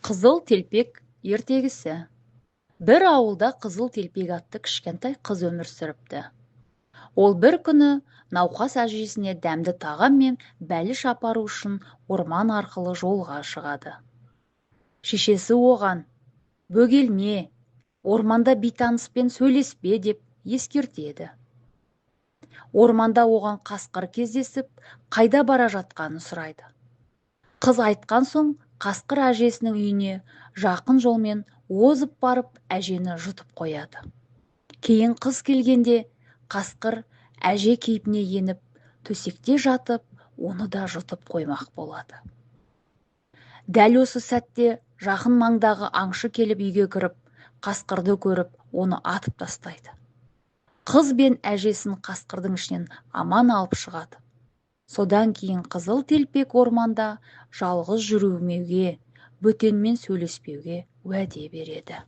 Қызыл телпек ертегісі. Бір ауылда Қызыл телпек атты кішкентай қыз өмір сүріпті. Ол бір күні науқас әжесіне дәмді тағам мен бәліш апару үшін орман арқылы жолға шығады. Шешесі оған: «Бөгелме, орманда бейтаныспен сөйлеспе», – деп ескертеді. Орманда оған қасқыр кездесіп, қайда бара жатқанын сұрайды. Қыз айтқан соң, қасқыр әжесінің үйіне жақын жолмен озып барып, әжені жұтып қояды. Кейін қыз келгенде, қасқыр әже кейпіне еніп, төсекте жатып, оны да жұтып қоймақ болады. Дәл осы сәтте жақын маңдағы аңшы келіп, үйге кіріп, қасқырды көріп, оны атып тастайды. Қыз бен әжесін қасқырдың ішінен аман алып шығады. Содан кейін Қызыл телпек орманда жалғыз жүрмеуге, бөтенмен сөйлеспеуге уәде береді.